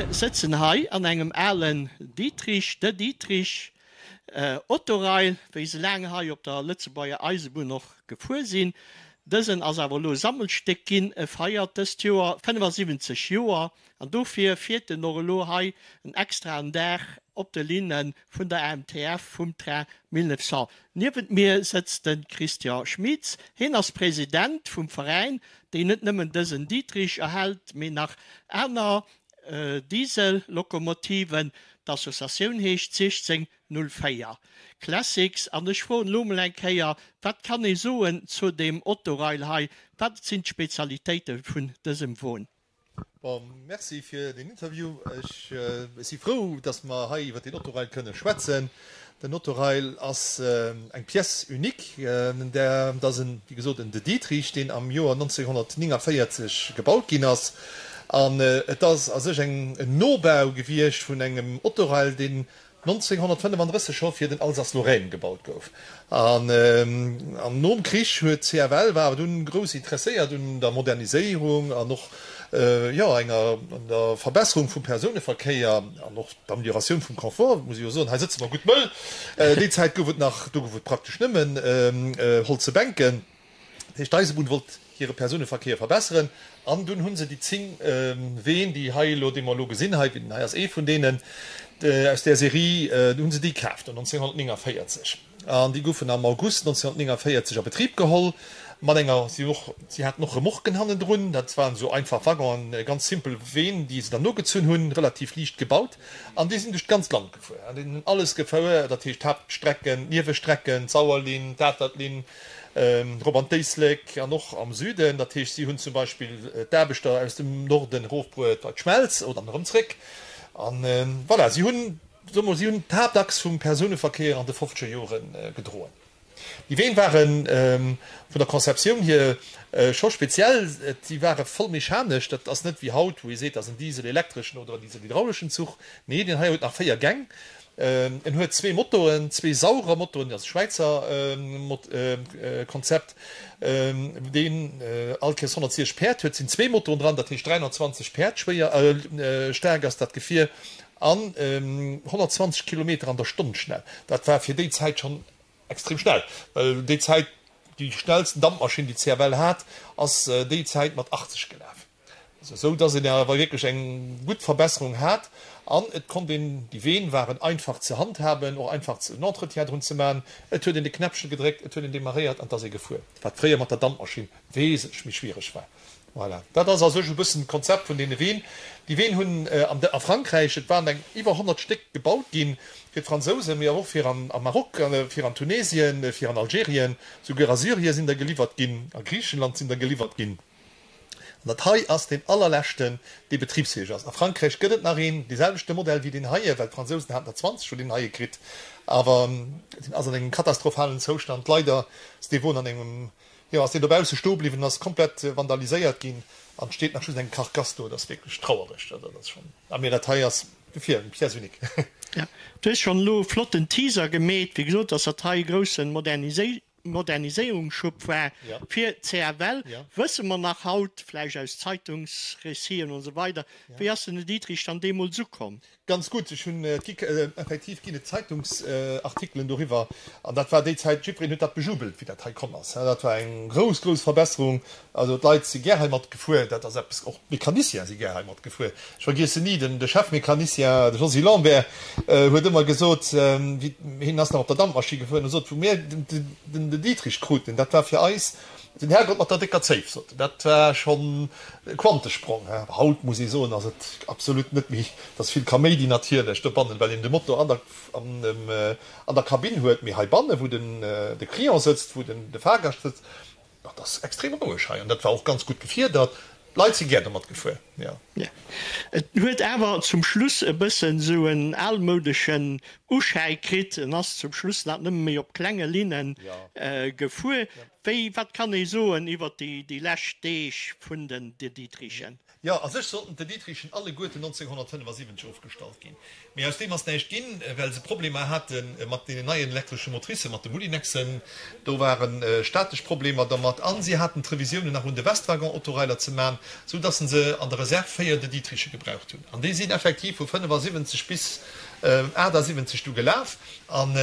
Mir sëtzen hei an engem alen Dietrich, De Dietrich Autorail, wéi se laang hei op der Lëtzebuerger Eisebunn och gefuer sinn. Dësen ass awer elo Sammelstéck ginn. E feiert dëst Joer 75 Joer an dofir fiert en och elo hei en extraen Dag op de Linne vun der AMTF vum Train 1900. Niewent mir sëtzt de Christian Schmitz. Hien ass President vum Veräin, deen net nëmmen dësen Dietrich erhält, mee nach aner Diesellokomotiven. D'Associatioun heescht 1604 Classics. An ech froen elo mol eng Kéier, Wat kann ee soen zu deem Autorail hei? Wat sinn d'Spezialitéite vun dësem Won? Bon, merci fir den Interview. Ech si frou, dass mer hei iwwer den Autorail kënne schwätzen. Den Autorail ass eng Pièce unique. Dat ass en, wéi gesot, en De Dietrich, deen am Joer 1949 gebaut ginn ass. An et ass a sech en Nobau gewiescht vun engem Autorail, deen 1935 scho fir den Alsace-Lorraine gebaut gouf. An nom Krich huet d'CFL war awer dunn grouss interesséiert un der Moderniséierung an och jo enger un der Verbesserung vum Persouneverkéier an och d'Amelioratioun vum Confort, muss ech jo soen. Hei sëtze mer gutt mëll. Déi Zäit gouf et nach, do gouf et praktesch nëmmen holze Bänken. Dat heescht, d'Eisebunn wollt hire Persouneverkéier verbesseren an dunn hu se déi 10 Ween, déi hei elo, déi mer elo gesinn hei, hei ass ee vun deenen aus där Serie, hu se déi kaaft 1949 an déi goufen am August 1949 a Betrib geholl mat enger, si hunn och, si haten och Remorquen hannendrun, dat waren esou einfach Waggonen, ganz simpel Ween, déi se dann nogezunn hunn, relativ liicht gebaut an déi sinn duerch d'ganzt Land gefuer an déi hunn alles gefouer, dat heescht d'Haaptstrecken, d'Niewestrecken, d'Sauerlinn, d'Atertlinn, Erop an d'Éislek an och am Süden. Dat heescht, si hunn zum Beispill d'Aarbechter aus dem Norden erofbruet bei d'Schmelz oder dann erëm zréck. A voilà, si hunn, soe mer, si hunn d'Haaptachs vum Persouneverkéier an de fofzeger Jore gedroen. Déi Ween ware vun der Conceptioun hier scho speziell. Si ware voll mechanesch. Dat ass net wéi haut, wou ee seet, dat ass en dieselelektreschen oder en dieselhydrauleschen Zuch. Nee, deen hei huet nach 4 Gäng. En huet zwee Motoren, zwee Saurer-Motoren, dat ass e Schwäizer Konzept, deen all Kéiers 160 Päerd huet. Et sinn zwee Motoren dran, dat heescht 320 Päerd schwéier, staark ass dat Gefier an 120 Kilometer an der Stonn schnell. Dat war fir déi Zäit schonn extrem schnell, well déi Zäit déi schnellsten Dampmaschinn, déi d'CFL hat, ass déi Zäit mat 80 gelaf. Esou dass een awer wierklech eng gutt Verbesserung hat an et konnt een, déi Ween waren einfach ze handhaben, och einfach en Entretien drun ze maachen. Et huet een de Knäppchen gedréckt, et huet een demarréiert an et ass ee gefuer, wat fréier mat der Dampmaschinn wesentlech méi schwiereg war. Voilà, dat ass a sech e bëssen d'Konzept vun deene Ween. Déi Ween hunn a Frankräich, et waren eng iwwer 100 Stéck gebaut ginn, fir d'Fransousen, mee awer och fir am Maroc, fir an Tunesien, fir an Algerien, souguer a Syrien sinn der geliwwert ginn, a Griichenland sinn der geliwwert ginn. An dat hei ass deen allerleschten, dee betribsfäeg ass. A Frankräich gëtt et nach een, dee selwechte Modell wéi deen heie, well d'Fransousen haten der 20 vun deenen heie kritt, awer deen ass an engem katastrophalen Zoustand. Leider ass dee Won an engem, jo, ass deen dobausse stoe bliwwen, ass komplett vandaliséiert ginn an et steet nach just eng Karkass do. Et ass wierklech trauereg. Dat ass schonn, a mee dat hei ass dofir eng Pièce unique. Jo, du hues schonn elo e flotten Teaser gemeet. Wéi gesot ass dat hei e grousse Moderniséi. Moderniséierungsschub war fir d'CFL, wësse mer nach haut, vläicht aus Zeitungsréciten und esou weider, wéi ass den De Dietrich dann deemools ukomm? Ganz gutt, ech hunn, et gi effektiv ginn et Zeitungsartikelen doriwwer, an dat war déi Zäit, jiddwereen huet dat bejubelt, wéi dat hei komm ass. Dat war eng grouss, grouss Verbesserung. Also d'Leit si gär heimat gefuer, dat ass eppes, och d'Mecaniciens si gär heimat gefuer. Ech vergiessen ni, den de Chefmecanicien, de Josy Lambert, huet ëmmer gesot, wéi hien ass nach op der Dampmaschinn gefuer, en sot, wou mir den De Dietrich kruten, dat war fir eis den Herrgott mat der décker Zéif, sot en. Dat war schonn e Quantesprong. Haut muss ee soen, ass et absolut net méi, et ass vill Kaméidi natierlech dobannen, well een de Motor an der an der Kabinn huet, mee heibannen, wou den de Client sëtzt, wou den de Fahrgascht sëtzt, Dat ass extrem roueg hei an dat war och ganz gutt gefiedert. D'Leit si gär domat gefuer, jo. Jo. Et huet awer zum Schluss e bëssen esou en almoudeschen Uschäi kritt. En ass zum Schluss nach nëmme méi op klenge Linne gefuer. Wéi, wat kann ee soen iwwer déi, déi lescht Deeg vun den De Dietrichen? Jo, a sech sollten d'De Dietrichen alleguerten 1975 ofgestallt ginn, mee aus deem ass näischt ginn, well se Problemer hate mat deenen neien elektresche Motricen, mat de Moulinexen. Do ware statesch Problemer dermat a si haten d'Revisiounen nach un de Westwaggon-Autorailer ze man, sou datt se an der Reserve 4 De Dietriche gebraucht hunn. An déi sinn effektiv vu 75 bis 78 du gelaf. An,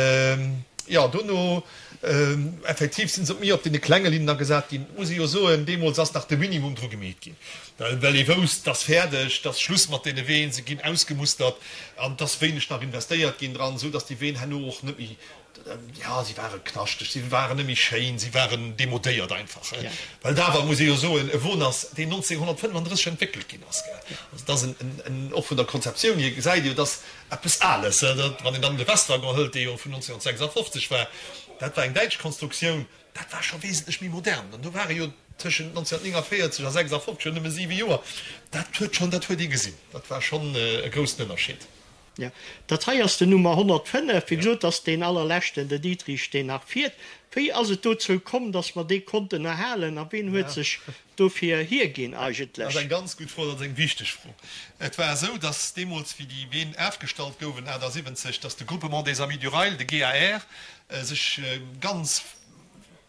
jo, dono Effektiv sinn se méi op deene klenge Linnen agesat ginn. Et muss ee jo soen, deemools ass nach de Minimum dru gemeet ginn, well ee wousst, 't ass fäerdeg, 't ass Schluss mat deene Ween, se ginn ausgemustert an 't ass wéineg nach investéiert ginn dran, esou datt déi Ween herno och net méi, jo, si ware knaschteg, si waren net méi schéin, si waren demodéiert einfach. Well et awer, muss ee jo soen, e Won ass, deen 1935 entwéckelt ginn ass, gell. Also et ass en, och vun der Konzeptioun hier gesäit ee jo, dass Eppes Ales, wann een dann de Westwaggon hëlt, dee jo vun 1956 war, dat war eng däitsch Konstruktioun, dat war scho wesentlech méi modern. An do ware jo tëschent 1949 a 56 jo nëmme siwe Joer. Dat huet schonn, dat huet ee gesinn, dat war schonn e groussen Ënnerscheed. Jo, dat hei ass den Nummer 105. Wéi gesot, ass deen allerleschten, de Dietrich, deen nach fiert. Wéi ass et dozou komm, datt mer dee konnten erhalen a ween huet sech dofir hierginn eigentlech? Dat ass eng ganz gutt Fro, dat ass eng wichteg Fro. Et war esou, datt deemools, wéi déi Ween afgestallt gouwen, 78, datt de Groupement des Amis du Rail, de GAR, sech ganz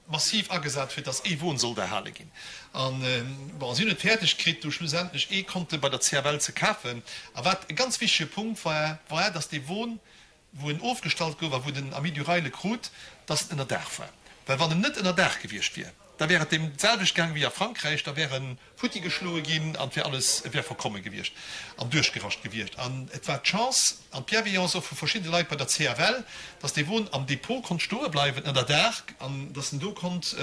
massiv agesat huet, datt ee Won sollt erhale ginn. An, bon, si hunn et fäerdeg kritt, do schlussendlech ee konnte bei der CFL ze kafen. A wat e ganz wichtege Punkt war, war, datt dee Won wou en ofgestallt gouf a wou den Ami du Rail e krut, dass en ënner Daach war. Well wann en net ënner Daach gewiescht wier, da wär et deem d'selwecht gaang wéi a Frankräich, da wär e futti geschloe ginn an et wär alles, e wär verkomme gewiescht an duerchgerascht gewiescht. An et war d'Chance an d'Bienveillance och vu verschiddene Leit bei der CFL, dass dee Won am Depot konnt stoe bleiwen ënner Daach an dass en do konnt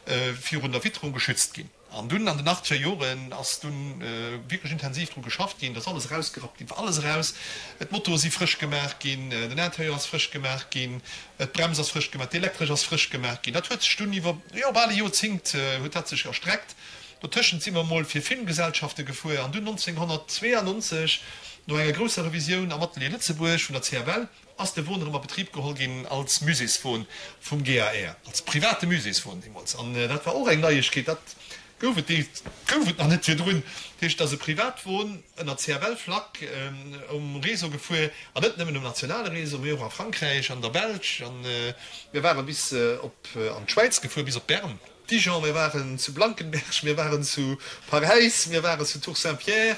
virun der Witterung geschützt ginn. An dunn an den achtzeger Joren ass dunn wierklech intensiv dru geschafft ginn, et ass alles erausgerappt ginn, war alles eraus, d'Motoe si frësch gemaach ginn, den Interieur ass frësch gemaach ginn, d'Brems ass frësch gemaach, d'Elektresch ass frësch gemaach ginn. Dat huet sech dunn iwwer, jo, bal e Joerzéngt huet dat sech erstreckt. Dotëschent si mer emol fir Filmgesellschafte gefuer an dunn 1992, no enger grousser Revisioun am Atelier Lëtzebuerg vun der CFL, ass de Won erëm a Betrib geholl ginn als Muséeswon vum GAR, als private Muséeswon deemools. An dat war och eng Neiegkeet, dat gouf et dee gouf et nach net virdrun. Dat heescht, et ass e Privatwon ënner CFL-Flagg um Réseau gefuer, an net nëmmen um nationale Réseau, mee och a Frankräich, an der Belsch, an mir ware bis op an d'Schwäiz gefuer, bis op Bern. Dijon, mir waren zu Blankenberge, mir waren zu Paräis, mir waren zu Tour-Saint-Pierre,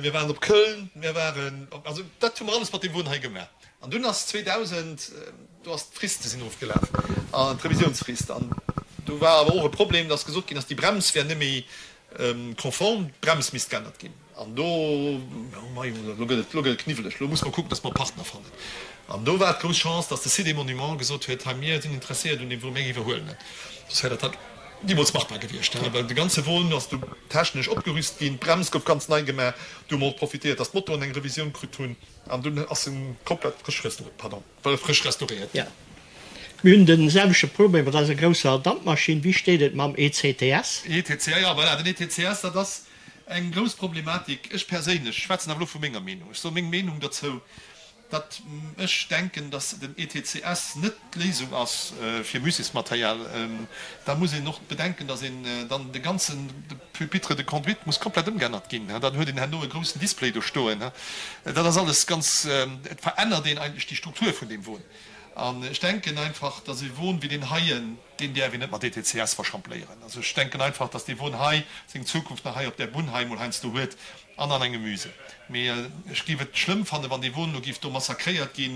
mir waren op Köln, mir waren op, also dat hu mer alles mat deem Won hei gemaach. An dunn ass 2000, do ass d'Friste sinn ofgelaf, an d'Revisiounsfrist, an do war awer och e Problem, dass gesot ginn ass, déi Brems wär net méi konform, d'Brems misst geännert ginn. An do, oh mei, elo gëtt et, elo gëtt et kniwweleg, elo muss mer kucken, dass mer Partner fannen. An do war d'grouss Chance, dass de Site des Monuments gesot huet, hei, mir sinn interesséiert un deem Won, mir iwwerhuelen en. Soss wär dat dat nimools machbar gewiescht, well de ganze Won ass du technesch opgerüst ginn, d'Brems gouf ganz nei gemaach, du hu mer och profitéiert, dass d'Motoren eng Revisioun kritt hunn an dunn ass en komplett frësch restauréiert, pardon, frësch restauréiert ginn. Mir hunn de selwechte Problem mat eiser grousser Dampmaschinn. Wéi steet et mam ECTS? ETCS, jo, voilà, den ETCS, dat ass eng grouss Problematik. Ech perséinlech, ech schwätzen awer elo vu menger Meenung, ech soe meng Meenung dozou, datt ech denken, datt den ETCS net d'Léisung ass fir Muséesmaterial. Da muss een och bedenken, datt een dann de ganzen Pupitre de conduite muss komplett ëmgeännert ginn. Dann huet een herno e groussen Display do stoen. Dat ass alles ganz, et verännert een eigentlech déi Struktur vun deem Won. An ech denken einfach, datt e Won wéi deen heien, deen däerf een net mat ETCS verschampléieren. Also ech denken einfach, datt dee Won hei seng Zukunft nach hei op där Bunn hei emol heiansdo huet an an engem Musée. Mee ech géif et schlëmm fannen, wann dee Won elo géif do massakréiert gi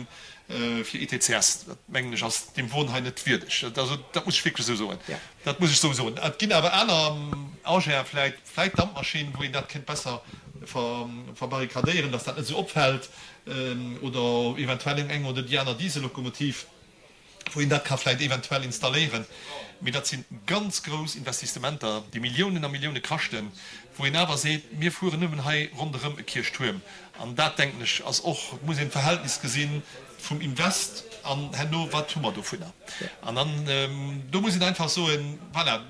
fir ETCS. Dat, mengen ech, ass deem Won hei net wierdeg. Also dat muss ech wierklech esou soen. Dat muss ech esou soen. Et ginn awer aner Enginen, vläicht, vläicht Dampmaschinen, wou een dat kéint besser verbarrikadéieren, datt dat net esou opfält. Oder eventuell eng oder déi aner Diesellokomotiv, wou een dat ka vläicht eventuell installéieren. Mee dat si ganz grouss Investissementer, déi Milliounen a Millioune kaschten, wou een awer seet, mir fueren nëmmen hei ronderëm e Kierchtuerm. An dat, denken ech, ass och, muss een d'Verhältnis gesi vum Invest an herno, wat hu mer dovunner. An dann, do muss een einfach soen, voilà.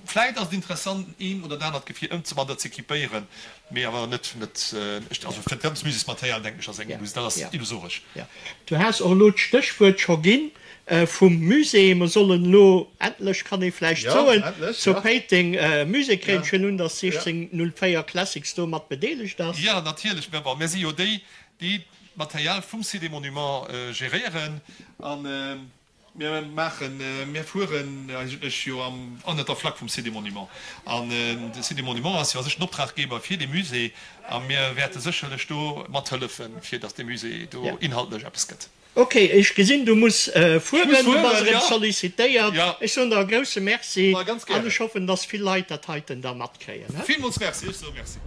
Vläit ass et interessant, een oder dat anert Gefier ëmzebauen oder z'equipéieren, mee awer net, net, also fir d'ganz Muséesmaterial, denken ech, ass eng, dat ass illusoresch. Du has och elo d'Stéchwuert scho ginn vum Musée. Mer sollen elo endlech, kann ee vläicht soen, zu Péiteng e Musée kréien. Ech huelen un, dass 1604 Classics do mat bedeelegt ass. Jo, natierlech. Mä bon, mir si jo déi, déi d'Material vum Site des Monuments geréieren. A mir maachen, mir fueren eigentlech jo am, ënnert der Flagg vum Site des Monuments. An de Site des Monuments ass jo a sech den Optraggeber fir dee Musée. A mir wäerte sécherlech do mathëllefen, fir dass dee Musée do inhaltlech eppes gëtt. Ok, ech gesinn du muss fueren, du bass erëm sollicitéiert. Ech soen der e grousse Merci an ech hoffen, dass vill Leit dat heiten da matkréien. Villmools Merci, ech soe Merci.